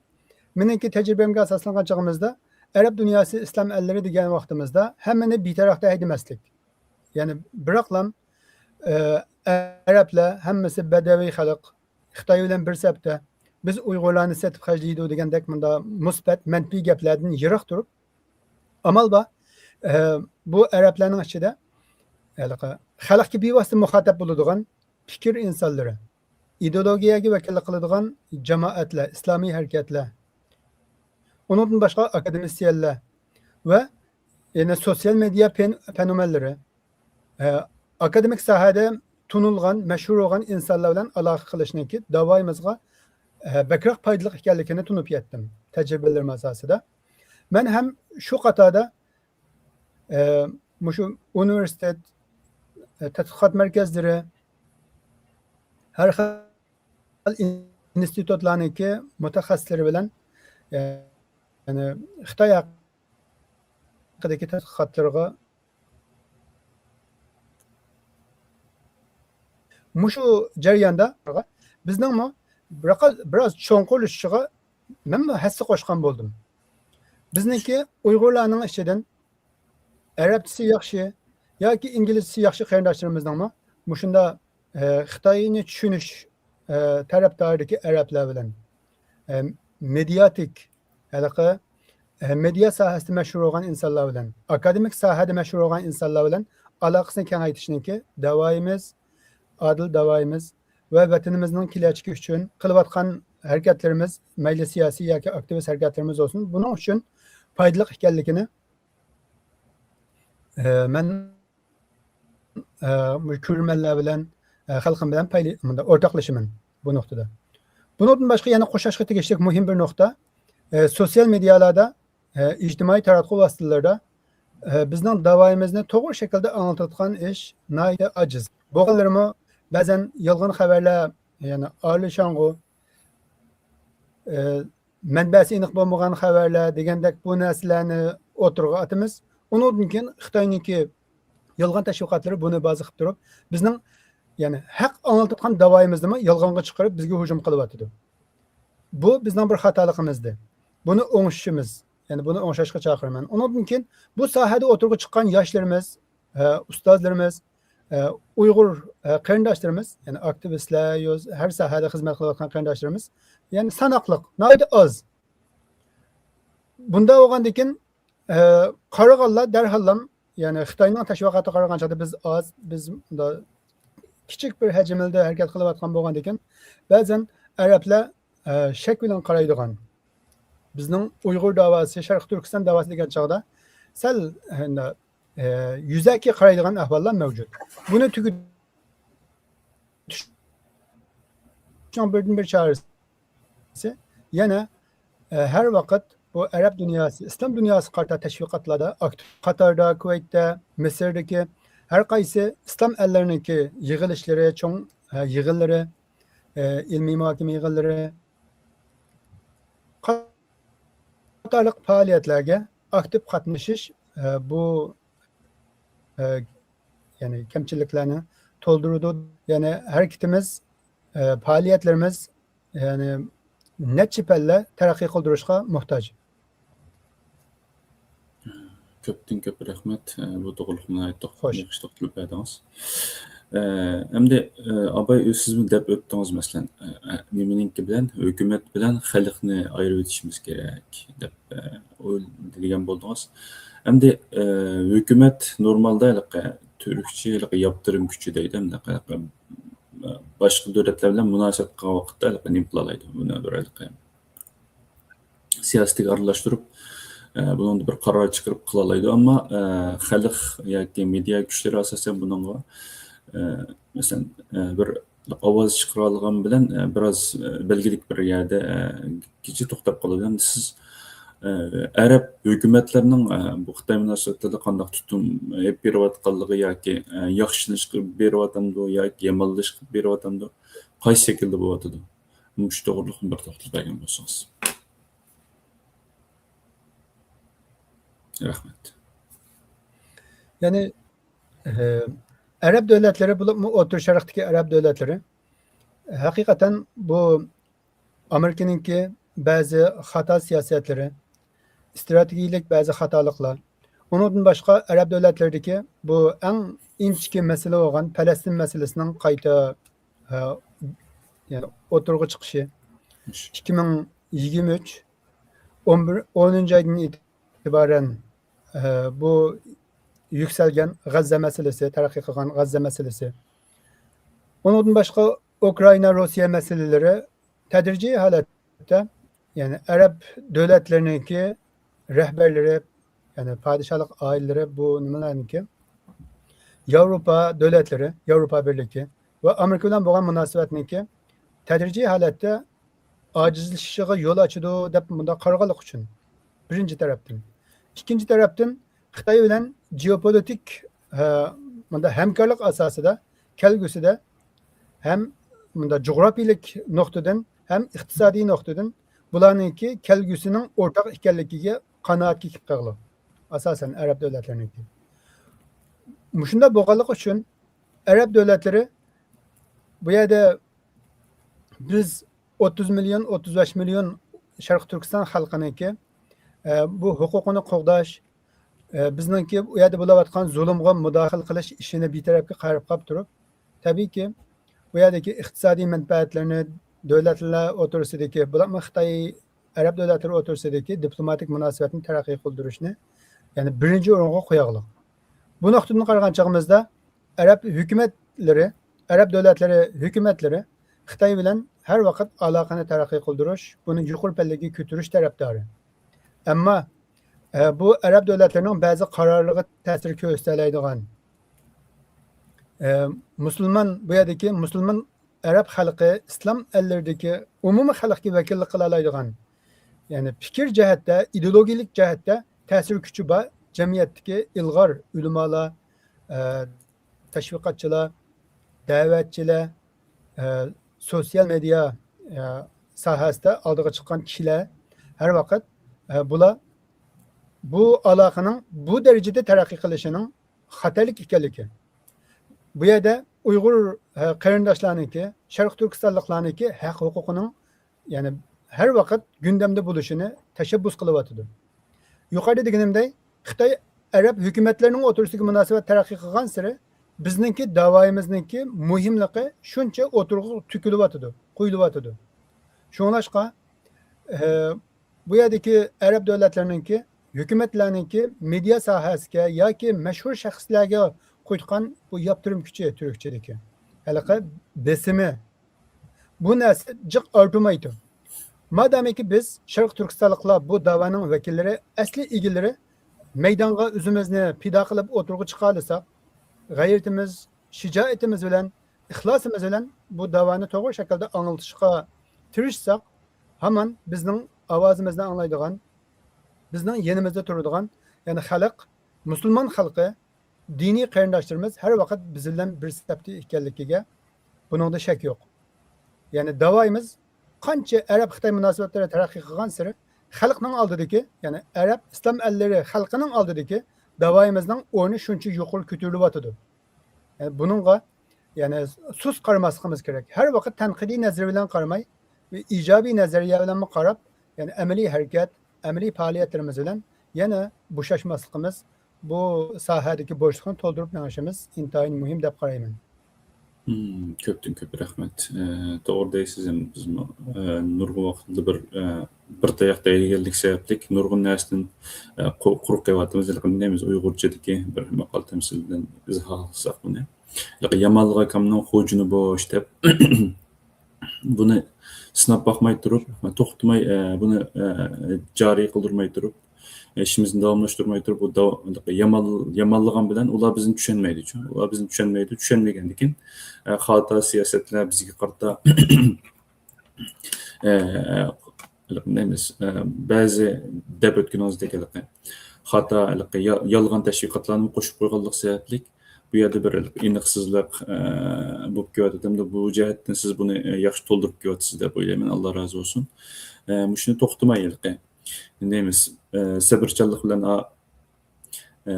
مېنىڭكى تەجرىبەمگە ئاساسلانغان چېغىمىزدا، ئەرەب دۇنياسى ئىسلام ئەللىرى دېگەن ۋاقتىمىزدا ھەممىنى بىتەرەپتە ھەيدىمەسلىك. يەنى بىراقلام، ئە، ئەرەبلەر ھەممىسى بەدەۋىي خەلق، خىتاي بىلەن بىر سەپتە، بىز ئۇيغۇرلارنى سېتىپ خەجلەيدۇ دېگەندەك مۇنداق مۇسبەت، مەنپىي گەپلەردىن يىراق تۇرۇپ، ئامال بار، ئە، بۇ ئەرەبلەرنىڭ ئىچىدە ھېلىقى خەلقكە بىۋاسىتە مۇخاتەپ بولىدىغان پىكىر ئىنسانلىرى، ئىدېئولوگىيەگە ۋەكىللىك قىلىدىغان جامائەتلەر، ئىسلامىي ھەرىكەتلەر، ئۇنىڭدىن باشقا ئاكادېمىسىيەنلەر ۋە يەنە سوتسىيال مېدىيا پېن-، فېنومېنلىرى، ئە، ئاكادېمىك ساھەدە تونۇلغان، مەشھۇر بولغان ئىنسانلار بىلەن ئالاقە قىلىشنىڭكى داۋايىمىزغا، ئە، بەكرەك پايدىلىق ئىكەنلىكىنى تونۇپ يەتتىم، تەجرىبىلىرىم ئاساسىدا. مەن ھەم شۇ قاتاردا، ئە، مۇشۇ ئۇنىۋېرسىتېت، ئە، تەتقىقات مەركەزلىرى، ھەر خىل ئىنستىتۇتلارنىڭكى مۇتەخەسسىسلىرى بىلەن، ئە، يەنى خىتاي ھەققىدىكى تەتقىقاتلىرىغا، مۇشۇ جەرياندا بىزنىڭمۇ بىر-، بىراز چوڭقۇرلىشىشىغا مەنمۇ ھەسسە قوشقان بولدۇم. بىزنىڭكى ئۇيغۇرلارنىڭ ئىچىدىن ئەرەبچىسى ياخشى ياكى ئىنگلىزچىسى ياخشى قېرىنداشلىرىمىزنىڭمۇ مۇشۇنداق، ئە، خىتاينى چۈشىنىش، ئە، تەرەپدارىدىكى ئەرەبلەر بىلەن، ئە، مېدىياتىك، ھېلىقى، ئە، مېدىيا ساھەسىدە مەشھۇر بولغان ئىنسانلار بىلەن، ئاكادېمىك ساھەدە مەشھۇر بولغان ئىنسانلار بىلەن ئالاقىسىنى كېڭەيتىشنىڭكى داۋايىمىز، ئادىل داۋايىمىز ۋە ۋەتىنىمىزنىڭ كېلەچىكى ئۈچۈن قىلىۋاتقان ھەرىكەتلىرىمىز، مەيلى سىياسىي ياكى ئاكتىۋىست ھەرىكەتلىرىمىز بولسۇن، بۇنىڭ ئۈچۈن پايدىلىق ئىكەنلىكىنى، ئە، مەن، ئە، مۇشۇ كۆرۈرمەنلەر بىلەن، ئە، خەلقىم بىلەن پايلى-، مۇنداق ئورتاقلىشىمەن بۇ نۇقتىدا. بۇنىڭدىن باشقا يەنە قوشۇشقا تېگىشلىك مۇھىم بىر نۇقتا، ئە، سوتسىيال مېدىيالاردا، ئە، ئىجتىمائىي تاراتقۇ ۋاسىتىلىرىدا، ئە، بىزنىڭ داۋايىمىزنى توغرا شەكىلدە ئاڭلىتىۋاتقان ئىش ناھايىتى ئاجىز. بولغانلىرىمۇ بەزەن يالغان خەۋەرلەر، يەنى ئارىلىشاڭغۇ، ئە، مەنبەسى ئېنىق بولمىغان خەۋەرلەر دېگەندەك بۇ نەرسىلەرنى ئوتتۇرىغا ئاتىمىز. ئۇنىڭدىن كېيىن خىتاينىڭكى يالغان تەشۋىقاتلىرى بۇنى بازا قىلىپ تۇرۇپ، بىزنىڭ، يەنى، ھەق ئاڭلىتىۋاتقان داۋايىمىزنىمۇ يالغانغا چىقىرىپ، بىزگە ھۇجۇم قىلىۋاتىدۇ. بۇ بىزنىڭ بىر خاتالىقىمىزدى. بۇنى ئوڭشىشىمىز، يەنى بۇنى ئوڭشاشقا چاقىرىمەن. ئۇنىڭدىن كېيىن بۇ ساھەدە ئوتتۇرىغا چىققان ياشلىرىمىز، ئە، ئۇستازلىرىمىز، ئە، ئۇيغۇر، ئە، قېرىنداشلىرىمىز، يەنى ئاكتىۋىستلار، يوز-، ھەر ساھەدە خىزمەت قىلىۋاتقان قېرىنداشلىرىمىز، يەنى ساناقلىق، ناھايىتى ئاز. بۇنداق بولغاندىكىن، ئە، قارىغانلار دەرھاللام، يەنى خىتاينىڭ تەشۋىقاتىغا قارىغان چاغدا بىز ئاز، بىز مۇنداق كىچىك بىر ھەجىملىدە ھەرىكەت قىلىۋاتقان بولغاندىكىن، بەزەن ئەرەبلەر، ئە، شەك بىلەن قارايدىغان. بىزنىڭ ئۇيغۇر داۋاسى، شەرقىي تۈركىستان داۋاسى دېگەن چاغدا سەل، ئە، ئە، يۈزەكى قارايدىغان ئەھۋاللار مەۋجۇت. بۇنى تۈگىتىشنىڭ بىردىنبىر چارىسى يەنە، ئە، ھەر ۋاقىت بۇ ئەرەب دۇنياسى، ئىسلام دۇنياسىغا قارىتا تەشۋىقاتلاردا ئاكتىپ قاتاردا، كۇۋەيتتە، مىسىردىكى ھەر قايسى ئىسلام ئەللىرىنىڭكى يىغىلىشلىرى، چوڭ، ئە، يىغىنلىرى، ئە، ئىلمىي مۇھاكىمە يىغىنلىرى قاتارلىق پائالىيەتلەرگە ئاكتىپ قاتنىشىش، ئە، بۇ، ئە، يەنى كەمچىلىكلەرنى تولدۇرىدۇ. يەنى ھەرىكىتىمىز، ئە، پائالىيەتلىرىمىز، يەنى نەچچە پەللە تەرەققىي قىلدۇرۇشقا موھتاج. كۆپتىن كۆپ رەھمەت، ئە، بۇ توغرىلىق ناھايىتى توق-، خوش. ياخشى توختىلىپ بەردىڭىز. ئە، ئەمدى، ئە، ئاباي، ئۆز سىزمۇ دەپ ئۆتتىڭىز، مەسىلەن، ئە، ئە، نېمىنىڭكى بىلەن، ھۆكۈمەت بىلەن خەلقنى ئايرىۋېتىشىمىز كېرەك دەپ، ئە، ئوي-، دېگەن بولدىڭىز. ئەمدى، ئە، ھۆكۈمەت نورمالدا ھېلىقى تۈركچە ھېلىقى ياپتۇرۇم كۈچى دەيدۇ، ھېلىقى، ھېلىقى، ئە، باشقا دۆلەتلەر بىلەن مۇناسىۋەت قىلغان ۋاقىتتا ھېلىقى نېمە قىلالايدۇ؟ بۇنى بىر ھېلىقى سىياسىتىگە ئارىلاشتۇرۇپ، ئە، بۇنىڭدا بىر قارار چىقىرىپ قىلالايدۇ. ئەمما، ئە، خەلق ياكى مېدىيا كۈچلىرى ئاساسەن بۇنىڭغا، ئە، مەسىلەن، ئە، بىر ئاۋاز چىقىرالىغان بىلەن، ئە، بىراز، ئە، بەلگىلىك بىر يەردە، ئە، كېچە توختاپ قالىدۇ. ئەمدى سىز، ئە، ئەرەب ھۆكۈمەتلىرىنىڭ، ئە، بۇ خىتاي مۇناسىۋىتىدە قانداق تۇتۇم ئېلىپ بېرىۋاتقانلىقى ياكى، ئە، ياخشىلىشىپ بېرىۋاتامدۇ ياكى يامانلىشىپ بېرىۋاتامدۇ، قايسى شەكىلدە بولۇۋاتىدۇ؟ مۇشۇ توغرىلىق بىر توختىلىپ بەرگەن بولسىڭىز. رەھمەت. يەنى، ئە، ئەرەب دۆلەتلىرى، بولۇپمۇ ئوتتۇرا شەرقتىكى ئەرەب دۆلەتلىرى، ھەقىقەتەن بۇ ئامېرىكىنىڭكى بەزى خاتا سىياسەتلىرى، ئىستراتېگىيىلىك بەزى خاتالىقلار، ئۇنىڭدىن باشقا ئەرەب دۆلەتلىرىدىكى بۇ ئەڭ ئىنچىكە مەسىلە بولغان پەلەستىن مەسىلىسىنىڭ قايتا، ئە، يەنى ئوتتۇرىغا چىقىشى، ئىككى مىڭ يىگىرمە ئۈچ، ئون بىر، ئونىنچى ئايدىن ئېتىبارەن، ئە، بۇ يۈكسەلگەن غەززە مەسىلىسى، تەرەققىي قىلغان غەززە مەسىلىسى. ئۇنىڭدىن باشقا ئۇكرائىنا، روسىيە مەسىلىلىرى تەدرىجىي ھالەتتە، يەنى ئەرەب دۆلەتلىرىنىڭكى رەھبەرلىرى، يەنى پادىشاھلىق ئائىلىلىرى بۇ نېمىلەرنىڭكى، ياۋروپا دۆلەتلىرى، ياۋروپا بىرلىكى ۋە ئامېرىكا بىلەن بولغان مۇناسىۋەتنىڭكى تەدرىجىي ھالەتتە ئاجىزلىشىشىغا يول ئاچىدۇ دەپ مۇنداق قارىغانلىقى ئۈچۈن، بىرىنچى تەرەپتىن. ئىككىنچى تەرەپتىن، خىتاي بىلەن جېئوپولىتىك، ئە، مۇنداق ھەمكارلىق ئاساسىدا كەلگۈسىدە ھەم مۇنداق جۇغراپىيىلىك نۇقتىدىن، ھەم ئىقتىسادىي نۇقتىدىن بۇلارنىڭكى كەلگۈسىنىڭ ئورتاق ئىكەنلىكىگە قانائەتكە كېلىپ قالغان، ئاساسەن ئەرەب دۆلەتلىرىنىڭكى. مۇشۇنداق بولغانلىقى ئۈچۈن ئەرەب دۆلەتلىرى بۇ يەردە بىز ئوتتۇز مىليون، ئوتتۇز بەش مىليون شەرقىي تۈركىستان خەلقىنىڭكى، ئە، بۇ ھوقۇقىنى قوغداش، ئە، بىزنىڭكى ئۇ يەردە بولۇۋاتقان زۇلۇمغا مۇداخىلە قىلىش ئىشىنى بىتەرەپكە قايرىپ قاپ تۇرۇپ، تەبىئىيكى، بۇ يەردىكى ئىقتىسادىي مەنپەئەتلىرىنى، دۆلەتلەر ئوتتۇرىسىدىكى، بولۇپمۇ خىتاي، ئەرەب دۆلەتلىرى ئوتتۇرىسىدىكى دىپلوماتىك مۇناسىۋەتنى تەرەققىي قىلدۇرۇشنى، يەنى بىرىنچى ئورۇنغا قوياغلىق. بۇ نۇقتىدىن قارىغان چېغىمىزدا، ئەرەب ھۆكۈمەتلىرى، ئەرەب دۆلەتلىرى ھۆكۈمەتلىرى خىتاي بىلەن ھەر ۋاقىت ئالاقىنى تەرەققىي قىلدۇرۇش، بۇنى يۇقىرى پەللىگە كۆتۈرۈش تەرەپدارى. ئەمما، ئە، بۇ ئەرەب دۆلەتلىرىنىڭ بەزى قارارلىرىغا تەسىر كۆرسىتەلەيدىغان، ئە، مۇسۇلمان، بۇ يەردىكى مۇسۇلمان ئەرەب خەلقى، ئىسلام ئەللىرىدىكى ئومۇمىي خەلقكە ۋەكىللىك قىلالايدىغان، يەنى پىكىر جەھەتتە، ئىدېئولوگىيىلىك جەھەتتە تەسىر كۈچى بار جەمئىيەتتىكى ئىلغار ئۆلىمالار، ئە، تەشۋىقاتچىلار، دەۋەتچىلەر، ئە، سوتسىيال مېدىيا، ئە، ساھەسىدە ئالدىغا چىققان كىشىلەر ھەر ۋاقىت، ئە، بۇلار بۇ ئالاقىنىڭ بۇ دەرىجىدە تەرەققىي قىلىشىنىڭ خەتەرلىك ئىكەنلىكى، بۇ يەردە ئۇيغۇر، ئە، قېرىنداشلارنىڭكى، شەرقىي تۈركىستانلىقلارنىڭكى ھەق ھوقۇقىنىڭ، يەنى ھەر ۋاقىت گۇندەمدە بولۇشىنى تەشەببۇس قىلىۋاتىدۇ. يۇقىرىدا دېگىنىمدەك، خىتاي ئەرەب ھۆكۈمەتلىرىنىڭ ئوتتۇرىسىدىكى مۇناسىۋەت تەرەققىي قىلغانسېرى، بىزنىڭكى داۋايىمىزنىڭكى مۇھىملىقى شۇنچە ئوتتۇرىغا تۆكۈلۈۋاتىدۇ، قويۇلۇۋاتىدۇ. شۇڭلاشقا، ئە، بۇ يەردىكى ئەرەب دۆلەتلىرىنىڭكى ھۆكۈمەتلەرنىڭكى مېدىيا ساھەسىگە ياكى مەشھۇر شەخسلەرگە قويۇتقان بۇ ياپتۇرۇم كۈچى، تۈركچىدىكى ھېلىقى بېسىمى، بۇ نەرسە جىق ئارتۇرمايدۇ. مادامىكى بىز شەرقىي تۈركىستانلىقلار بۇ داۋانىڭ ۋەكىللىرى، ئەسلى ئىگىلىرى، مەيدانغا ئۆزىمىزنى پىدا قىلىپ ئوتتۇرىغا چىقالىساق، غەيرىتىمىز، شىجائىتىمىز بىلەن، ئىخلاسىمىز بىلەن بۇ داۋانى توغرا شەكىلدە ئاڭلىتىشقا تىرىشساق، ھامان بىزنىڭ ئاۋازىمىزنى ئاڭلايدىغان، بىزنىڭ يېنىمىزدا تۇرىدىغان، يەنى خەلق، مۇسۇلمان خەلقى، دىنىي قېرىنداشلىرىمىز ھەر ۋاقىت بىز بىلەن بىر سەپتە ئىكەنلىكىگە بۇنىڭدا شەك يوق. يەنى داۋايىمىز قانچە ئەرەب-خىتاي مۇناسىۋەتلىرى تەرەققىي قىلغانسېرى خەلقنىڭ ئالدىدىكى، يەنى ئەرەب ئىسلام ئەللىرى خەلقىنىڭ ئالدىدىكى داۋايىمىزنىڭ ئورنى شۇنچە يۇقىرى كۆتۈرۈلۈۋاتىدۇ. يەنى بۇنىڭغا، يەنى سۇس قارىماسلىقىمىز كېرەك. ھەر ۋاقىت تەنقىدىي نەزىرى بىلەن قارىماي، ئىجابىي نەزەرىيە بىلەنمۇ قاراپ، يەنى ئەمەلىي ھەرىكەت، ئەمەلىي پائالىيەتلىرىمىز بىلەن يەنە بوشاشماسلىقىمىز، بۇ ساھەدىكى بوشلۇقنى تولدۇرۇپ مېڭىشىمىز ئىنتايىن مۇھىم دەپ قارايمەن. مم، كۆپتىن كۆپ رەھمەت. ئە، توغرا دەيسىز، ئەمدى بىزمۇ، ئە، نۇرغۇن ۋاقىتتا بىر، ئە، بىر تاياق دەيدىگەنلىك سەۋەبلىك نۇرغۇن نەرسىدىن، ئە، قۇ-، قۇرۇق قېلىۋاتىمىز. ھېلىقى نېمىز ئۇيغۇرچىدىكى بىر ماقال تەمسىل بىلەن ئىزھار قىلساق بۇنى. ھېلىقى يامانلىق ئاكامنىڭ خوجۇنى بوش دەپ، بۇنى سىناپ باقماي تۇرۇپ، توختىماي، ئە، بۇنى، ئە، جارى قىلدۇرماي تۇرۇپ، ئىشىمىزنى داۋاملاشتۇرماي تۇرۇپ، بۇ داۋ-، يامان-، يامانلىغان بىلەن ئۇلار بىزنى چۈشەنمەيدۇچۇ. ئۇلار بىزنى چۈشەنمەيدۇ. چۈشەنمىگەندىكىن، ئە، خاتا سىياسەتلەر بىزگە قارىتا، ئە، نېمىز، ئە، بەزى دەپ ئۆتكىنىڭىزدەك ھېلىقى خاتا، ھېلىقى يا-، يالغان تەشۋىقاتلارنى قوشۇپ قويغانلىق سەۋەبلىك، بۇ يەردە بىر ئېنىقسىزلىق، ئە، بولۇپ كېلىۋاتىدۇ. ئەمدى بۇ جەھەتتىن سىز بۇنى، ئە، ياخشى تولدۇرۇپ كېلىۋاتىسىز دەپ ئويلايمەن. ئاللا رازى بولسۇن. ئە، مۇشۇنى توختىماي ھېلىقى، نېمىز، ئە، سەۋرچانلىق بىلەن، ئا، ئە،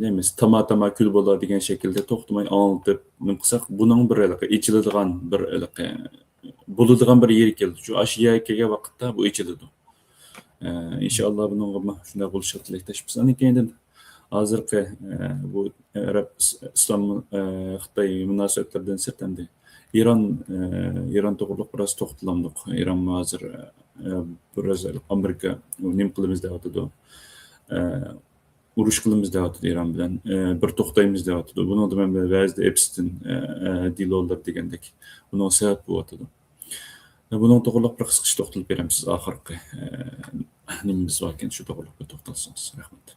نېمىز، تاما-تاما كۈل بولا دېگەن شەكىلدە توختىماي ئاڭلىتىپ نېمە قىلساق، بۇنىڭ بىر ھېلىقى ئېچىلىدىغان بىر ھېلىقى بولىدىغان بىر يېرى كېلىدۇ. شۇ، ئاشۇ يەرگە كەلگەن ۋاقىتتا بۇ ئېچىلىدۇ. ئە، ئىنشائاللا بۇنىڭغا شۇنداق بولۇشىغا تىلەكداشمىز. ئاندىن كېيىندىن ھازىرقى، ئە، بۇ ئەرەب ئىس-، ئىسلام، ئە، خىتاي مۇناسىۋەتلىرىدىن سىرت ئەمدى ئىران، ئە، ئىران توغرۇلۇق بىراز توختىلامدۇق. ئىرانمۇ ھازىر، ئە، بىراز ئامېرىكا نېمە قىلىمىز دەۋاتىدۇ. ئە، ئۇرۇش قىلىمىز دەۋاتىدۇ ئىران بىلەن. ئە، بىر توختايمىز دەۋاتىدۇ. بۇنىڭدا مەن بەزىدە ئېپستىن، ئە، ئە، دېلولار دېگەندەك بۇنىڭ سەۋەب بولۇۋاتىدۇ. بۇنىڭ توغرىلىق بىر قىسقىچە توختىلىپ بېرەمسىز ئاخىرقى، ئە، نېمىمىز باركەن، شۇ توغرىلىق بىر توختالسىڭىز. رەھمەت.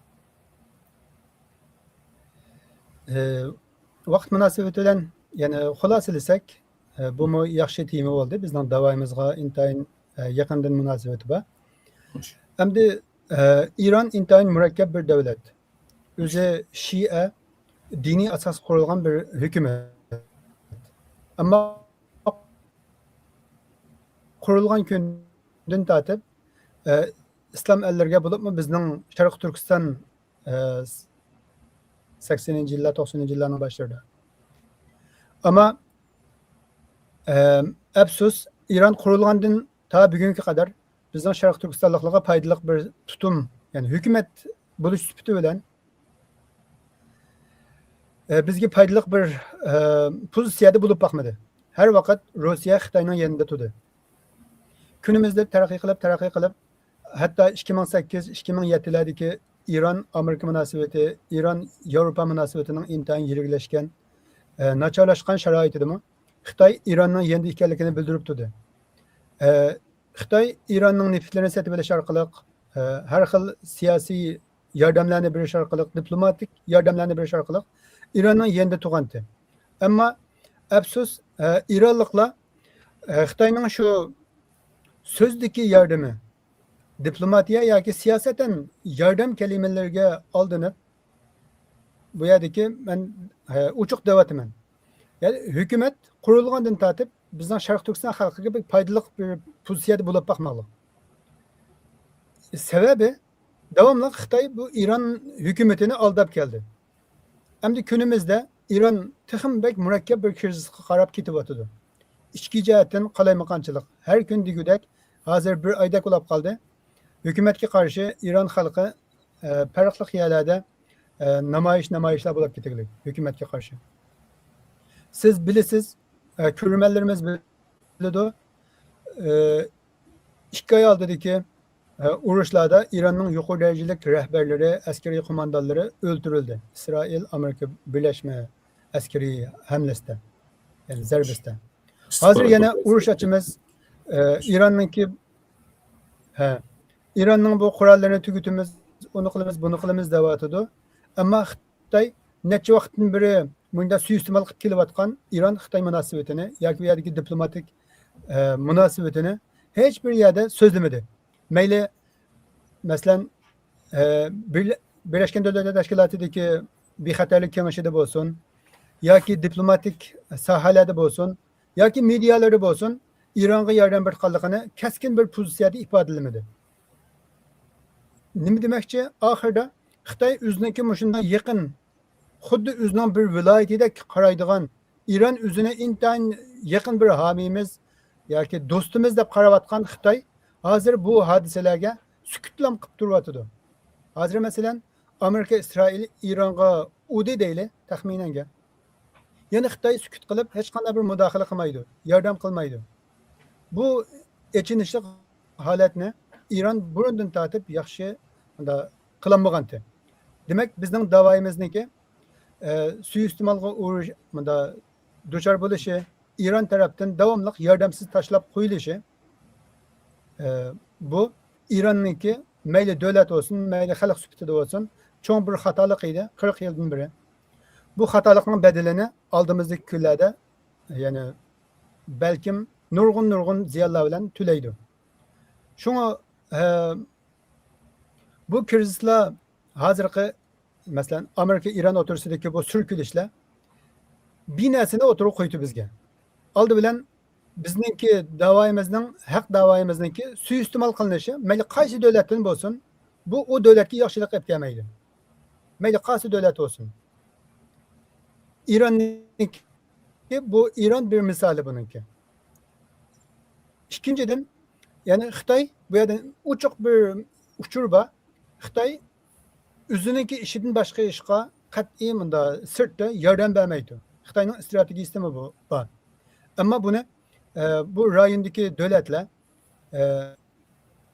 ئە، ۋاقىت مۇناسىۋىتى بىلەن يەنە خۇلاسىلىسەك، ئە، بۇمۇ ياخشى تېما بولدى. بىزنىڭ داۋايىمىزغا ئىنتايىن، ئە، يېقىندىن مۇناسىۋىتى بار. ئەمدى، ئە، ئىران ئىنتايىن مۇرەككەپ بىر دۆلەت. ئۆزى شىئە دىنىي ئاساسقا قۇرۇلغان بىر ھۆكۈمەت. ئەمما قۇرۇلغان كۈندىن تارتىپ، ئە، ئىسلام ئەللىرىگە، بولۇپمۇ بىزنىڭ شەرقىي تۈركىستان، ئە، سەكسىنىنچى يىللار، توقسىنىنچى يىللارنىڭ باشلىرىدا. ئەمما، ئە، ئەپسۇس، ئىران قۇرۇلغاندىن تا بۈگۈنگە قەدەر بىزنىڭ شەرقىي تۈركىستانلىقلارغا پايدىلىق بىر تۇتۇم، يەنى ھۆكۈمەت بولۇش سۈپىتى بىلەن، ئە، بىزگە پايدىلىق بىر، ئە، پوزىتسىيەدە بولۇپ باقمىدى. ھەر ۋاقىت روسىيە خىتاينىڭ يېنىدا تۇردى. كۈنىمىزدە تەرەققىي قىلىپ، تەرەققىي قىلىپ، ھەتتا ئىككى مىڭ سەككىز، ئىككى مىڭ يەتتىلەردىكى ئىران-ئامېرىكا مۇناسىۋىتى، ئىران-ياۋروپا مۇناسىۋىتىنىڭ ئىنتايىن يىرىكلەشكەن، ئە، ناچارلاشقان شارائىتىدىمۇ خىتاي ئىراننىڭ يېنىدا ئىكەنلىكىنى بىلدۈرۈپ تۇردى. ئە، خىتاي ئىراننىڭ نېفىتلىرىنى سېتىۋېلىش ئارقىلىق، ئە، ھەر خىل سىياسىي ياردەملەرنى بېرىش ئارقىلىق، دىپلوماتىك ياردەملەرنى بېرىش ئارقىلىق ئىراننىڭ يېنىدا تۇرغانتى. ئەمما ئەپسۇس، ئە، ئىرانلىقلار، ئە، خىتاينىڭ شۇ سۆزدىكى ياردىمى، دىپلوماتىيە ياكى سىياسەتەن ياردەم كەلىمىلىرىگە ئالدىنىپ، بۇ يەردىكى مەن، ئە، ئوچۇق دەۋاتىمەن. يەنى ھۆكۈمەت قۇرۇلغاندىن تارتىپ بىزنىڭ شەرقىي تۈركىستان خەلقىگە بەك پايدىلىق بىر پوزىتسىيەدە بولۇپ باقماقلىق. سەۋەبى، داۋاملىق خىتاي بۇ ئىران ھۆكۈمىتىنى ئالداپ كەلدى. ئەمدى كۈنىمىزدە ئىران تېخىمۇ بەك مۇرەككەپ بىر كىرىزىسقا قاراپ كېتىۋاتىدۇ. ئىچكى جەھەتتىن قالايمىقانچىلىق ھەر كۈن دېگۈدەك، ھازىر بىر ئايدەك بولاپ قالدى. ھۆكۈمەتكە قارشى ئىران خەلقى، ئە، پەرقلىق يەرلەردە، ئە، نامايىش، نامايىشلار بولۇپ كېتىگلىك ھۆكۈمەتكە قارشى. سىز بىلىسىز، ئە، كۆرۈرمەنلىرىمىز بىلىدۇ. ئە، ئىككى ئاي ئالدىدىكى، ئە، ئۇرۇشلاردا ئىراننىڭ يۇقىرى دەرىجىلىك رەھبەرلىرى، ئەسكىرىي قوماندانلىرى ئۆلتۈرۈلدى. ئىسرائىل، ئامېرىكا بىرلەشمە ئەسكىرىي ھەملىسىدە، يەنى زەربىسىدە. ھازىر يەنە ئۇرۇش ئاچىمىز، ئە، ئىراننىڭكى، ھە، ئىراننىڭ بۇ قوراللىرىنى تۈگىتىمىز، ئۇنى قىلىمىز، بۇنى قىلىمىز دەۋاتىدۇ. ئەمما خىتاي نەچچە ۋاقىتتىن بېرى مۇنداق سۇيىئىستېمال قىلىپ كېلىۋاتقان ئىران-خىتاي مۇناسىۋىتىنى ياكى بۇ يەردىكى دىپلوماتىك، ئە، مۇناسىۋىتىنى ھېچ بىر يەردە سۆزلىمىدى. مەيلى، مەسىلەن، ئە، بىرلە-، بىرلەشكەن دۆلەتلەر تەشكىلاتىدىكى بىخەتەرلىك كېڭىشىدە بولسۇن، ياكى دىپلوماتىك ساھەلەردە بولسۇن، ياكى مېدىيالىرى بولسۇن، ئىرانغا ياردەم بېرىدىغانلىقىنى كەسكىن بىر پوزىتسىيەدە ئىپادىلىمىدى. نېمە دېمەكچى؟ ئاخىرىدا خىتاي ئۆزىنىڭكى مۇشۇنداق يېقىن، خۇددى ئۆزىنىڭ بىر ۋىلايىتىدەك قارايدىغان، ئىران ئۆزىنى ئىنتايىن يېقىن بىر ھامىيىمىز ياكى دوستىمىز دەپ قاراۋاتقان خىتاي ھازىر بۇ ھادىسىلەرگە سۈكۈتلام قىلىپ تۇرۇۋاتىدۇ. ھازىر، مەسىلەن، ئامېرىكا ئىسرائىل ئىرانغا ئۇردى دەيلى، تەخمىنەنگە. يەنە خىتاي سۈكۈت قىلىپ، ھېچقانداق بىر مۇداخىلە قىلمايدۇ، ياردەم قىلمايدۇ. بۇ ئېچىنىشلىق ھالەتنى ئىران بۇرۇندىن تارتىپ ياخشى مۇنداق قىلالمىغانتى. دېمەك، بىزنىڭ داۋايىمىزنىڭكى، ئە، سۇيىئىستېمالغا ئۇرۇش، مۇنداق دۇچار بولۇشى، ئىران تەرەپتىن داۋاملىق ياردەمسىز تاشلاپ قويۇلۇشى، ئە، بۇ ئىراننىڭكى مەيلى دۆلەت بولسۇن، مەيلى خەلق سۈپىتىدە بولسۇن، چوڭ بىر خاتالىق ئىدى قىرىق يىلدىن بېرى. بۇ خاتالىقنىڭ بەدىلىنى ئالدىمىزدىكى كۈنلەردە، يەنى بەلكىم نۇرغۇن، نۇرغۇن زىيانلار بىلەن تۆلەيدۇ. شۇڭا، ئە، بۇ كىرىزىسلار ھازىرقى، مەسىلەن، ئامېرىكا ئىران ئوتتۇرىسىدىكى بۇ سۈركىلىشلەر بىر نەرسىنى ئوتتۇرىغا قويدى بىزگە. ئالدى بىلەن بىزنىڭكى داۋايىمىزنىڭ، ھەق داۋايىمىزنىڭكى سۇيىئىستېمال قىلىنىشى، مەيلى قايسى دۆلەتتىن بولسۇن، بۇ ئۇ دۆلەتكە ياخشىلىق ئېلىپ كەلمەيدۇ. مەيلى قايسى دۆلەت بولسۇن. ئىراننىڭكى، بۇ ئىران بىر مىسالى بۇنىڭكى. ئىككىنچىدىن، يەنى خىتاي، بۇ يەردە ئوچۇق بىر ئۇچۇر بار. خىتاي ئۆزىنىڭكى ئىشىدىن باشقا ئىشقا قەتئىي مۇندا سىرتتا ياردەم بەرمەيدۇ. خىتاينىڭ ئىستراتېگىيىسىمۇ بۇ بار. ئەمما بۇنى، ئە، بۇ رايوندىكى دۆلەتلەر، ئە،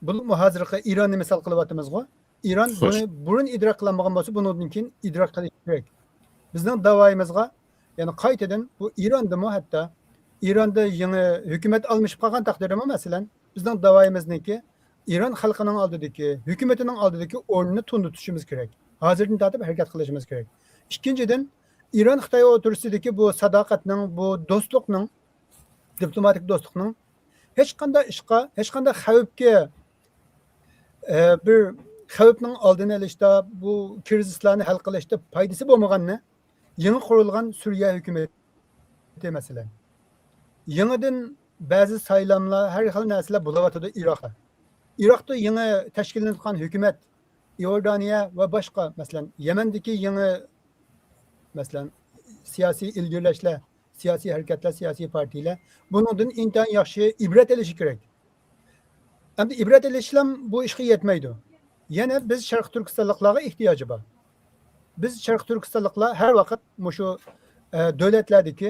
بولۇپمۇ ھازىرقى ئىراننى مىسال قىلىۋاتىمىزغۇ. ئىران بۇنى بۇرۇن ئىدراك قىلالمىغان بولسا، بۇنىڭدىن كېيىن ئىدراك قىلىشى كېرەك. بىزنىڭ داۋايىمىزغا، يەنى قايتىدىن بۇ ئىراندىمۇ، ھەتتا ئىراندا يېڭى ھۆكۈمەت ئالمىشىپ قالغان تەقدىردىمۇ، مەسىلەن، بىزنىڭ داۋايىمىزنىڭكى ئىران خەلقىنىڭ ئالدىدىكى، ھۆكۈمىتىنىڭ ئالدىدىكى ئورنىنى تونۇتۇشىمىز كېرەك. ھازىردىن تارتىپ ھەرىكەت قىلىشىمىز كېرەك. ئىككىنچىدىن، ئىران خىتاي ئوتتۇرىسىدىكى بۇ ساداقەتنىڭ، بۇ دوستلۇقنىڭ، دىپلوماتىك دوستلۇقنىڭ ھېچقانداق ئىشقا، ھېچقانداق خەۋپكە، ئە، بىر خەۋپنىڭ ئالدىنى ئېلىشتا، بۇ كىرىزىسلارنى ھەل قىلىشتا پايدىسى بولمىغاننى يېڭى قۇرۇلغان سۈرىيە ھۆكۈمىتى، مەسىلەن، يېڭىدىن بەزى سايلاملار، ھەر خىل نەرسىلەر بولۇۋاتىدۇ ئىراقتا. ئىراقتا يېڭى تەشكىللىنىۋاتقان ھۆكۈمەت، ئىئوردانىيە ۋە باشقا، مەسىلەن، يەمەندىكى يېڭى، مەسىلەن، سىياسىي ئىلگىرىلەشلەر، سىياسىي ھەرىكەتلەر، سىياسىي پارتىيىلەر، بۇنىڭدىن ئىنتايىن ياخشى ئىبرەت ئېلىشى كېرەك. ئەمدى ئىبرەت ئېلىشلام بۇ ئىشقا يەتمەيدۇ. يەنە بىز شەرقىي تۈركىستانلىقلارغا ئېھتىياجى بار. بىز شەرقىي تۈركىستانلىقلار ھەر ۋاقىت مۇشۇ، ئە، دۆلەتلەردىكى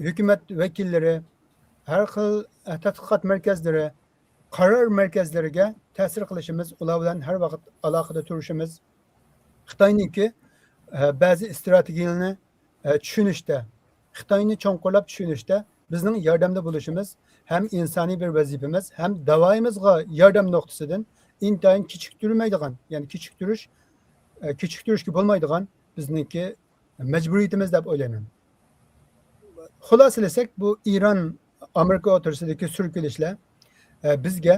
ھۆكۈمەت ۋەكىللىرى، ھەر خىل، ئە، تەتقىقات مەركەزلىرى، قارار مەركەزلىرىگە تەسىر قىلىشىمىز، ئۇلار بىلەن ھەر ۋاقىت ئالاقىدە تۇرۇشىمىز، خىتاينىڭكى، ئە، بەزى ئىستراتېگىيەلىرىنى، ئە، چۈشىنىشتە، خىتاينى چوڭقۇرلاپ چۈشىنىشتە بىزنىڭ ياردەمدە بولۇشىمىز ھەم ئىنسانىي بىر ۋەزىپىمىز، ھەم داۋايىمىزغا ياردەم نۇقتىسىدىن ئىنتايىن كېچىكتۈرمەيدىغان، يەنى كېچىكتۈرۈش، ئە، كېچىكتۈرۈشكە بولمايدىغان بىزنىڭكى مەجبۇرىيىتىمىز دەپ ئويلايمەن. خۇلاسىلىسەك، بۇ ئىران ئامېرىكا ئوتتۇرىسىدىكى سۈركىلىشلەر، ئە، بىزگە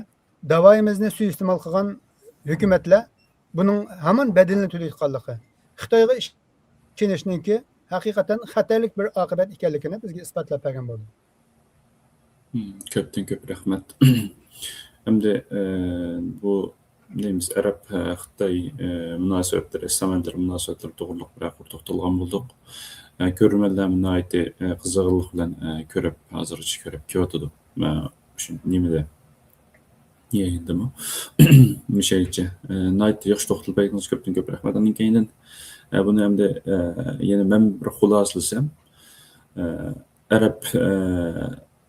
داۋايىمىزنى سۇيىئىستېمال قىلغان ھۆكۈمەتلەر بۇنىڭ ھامان بەدىلىنى تۆلەيدىغانلىقى، خىتايغا ئىشىنىشنىڭكى ھەقىقەتەن خەتەرلىك بىر ئاقىۋەت ئىكەنلىكىنى بىزگە ئىسپاتلاپ بەرگەن بولدى. كۆپتىن كۆپ رەھمەت. ئەمدى، ئە، بۇ نېمىز، ئەرەب، ئە، خىتاي، ئە، مۇناسىۋەتلىرى، ئىسلام ئەللىرى مۇناسىۋەتلىرى توغرىلىق بىرەر قۇر توختالغان بولدۇق. ئە، كۆرۈرمەنلەرمۇ ناھايىتى، ئە، قىزغىنلىق بىلەن، ئە، كۆرۈپ، ھازىرغىچە كۆرۈپ كېلىۋاتىدۇ. مە-، شۇ نېمىدە، يېيىندىمۇ؟ مۇشەيچە. ئە، ناھايىتى ياخشى توختىلىپ بەرگىنىڭىز، كۆپتىن كۆپ رەھمەت. ئاندىن كېيىندىن، ئە، بۇنى ئەمدى، ئە، يەنە مەن بىر خۇلاسىلىسام، ئە، ئەرەب، ئە،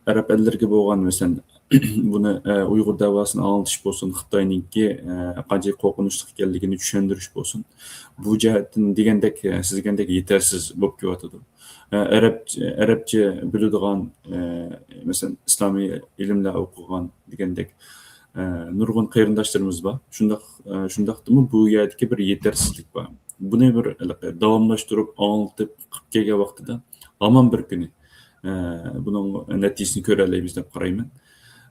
ئەرەب ئەللىرىگە بولغان، مەسىلەن، بۇنى، ئە، ئۇيغۇر دەۋاسىنى ئاڭلىتىش بولسۇن، خىتاينىڭكى، ئە، قانچىلىك قورقۇنچلۇق ئىكەنلىكىنى چۈشەندۈرۈش بولسۇن، بۇ جەھەتتىن دېگەندەك، ئە، سىز دېگەندەك يېتەرسىز بولۇپ كېلىۋاتىدۇ. ئە، ئەرەبچە، ئەرەبچە بىلىدىغان، ئە، مەسىلەن، ئىسلامىي ئىلىملەر ئوقۇغان دېگەندەك، ئە، نۇرغۇن قېرىنداشلىرىمىز بار. شۇنداق، ئە، شۇنداقتىمۇ بۇ يەردىكى بىر يېتەرسىزلىك بار. بۇنى بىر ھېلىقى داۋاملاشتۇرۇپ ئاڭلىتىپ قىلىپ كەلگەن ۋاقتىدا ھامان بىر كۈنى، ئە، بۇنىڭ نەتىجىسىنى كۆرەلەيمىز دەپ قارايمەن.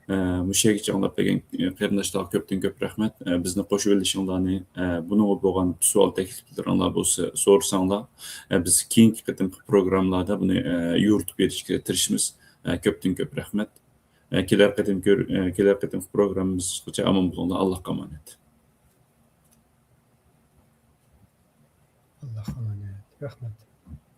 ئە، مۇشۇ يەرگىچە ئاڭلاپ بەرگەن قېرىنداشلارغا كۆپتىن كۆپ رەھمەت. ئە، بىزنى قوشۇۋېلىشىڭلارنى، ئە، بۇنىڭغا بولغان سوئال تەكلىپلىرىڭلار بولسا سورىساڭلار، ئە، بىز كېيىنكى قېتىمقى پروگراممىلاردا بۇنى، ئە، يورۇتۇپ بېرىشكە تىرىشىمىز. ئە، كۆپتىن كۆپ رەھمەت. ئە، كېلەر قېتىم كۆر-، ئە، كېلەر قېتىمقى پروگراممىمىزغىچە ئامان بولۇڭلار. ئاللاھقا ئامانەت. ئاللاھقا ئامانەت. رەھمەت.